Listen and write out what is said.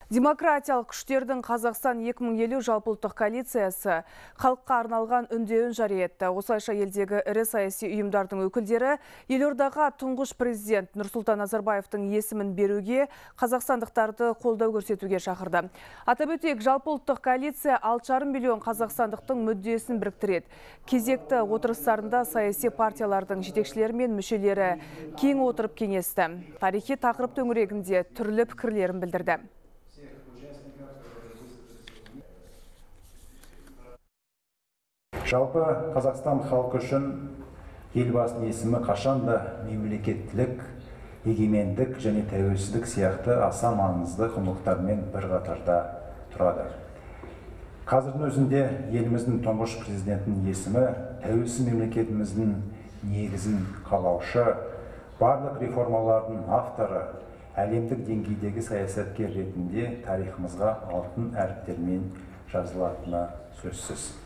Демократиялық күштердің Қазақстан 2050 жалпыұлттық коалициясы халыққа арналған үндеуін жария етті. Осылайша елдегі ірі саяси ұйымдардың өкілдері елордаға тұңғыш президент Нұрсұлтан Назарбаевтың есімін беруге, қазақстандықтарды қолдау көрсетуге шақырды. Атап өтейік, жалпыұлттық коалиция 6,5 миллион қазақстандықтың мүддесін біріктіреді. Кезекті отырыстарында саяси партиялардың жетекшілері мен мүшелері кең отырып кеңесті. Тарихи тақырып төңірегінде түрлі пікірлерін білдірді. Жалпы Қазақстан халқы үшін Елбасының есімі қашанда мемлекеттілік, егемендік және тәуелсіздік сияқты аса маңызды құндылықтармен бір қатарда тұрады. Қазірдің өзінде еліміздің тұңғыш президентінің есімі тәуелсіз мемлекетіміздің негізін қалаушы, барлық реформалардың авторы, әлемдік деңгейдегі саясаткер ретінде тарихымызға алтын әріптермен жазылатыны сөзсіз.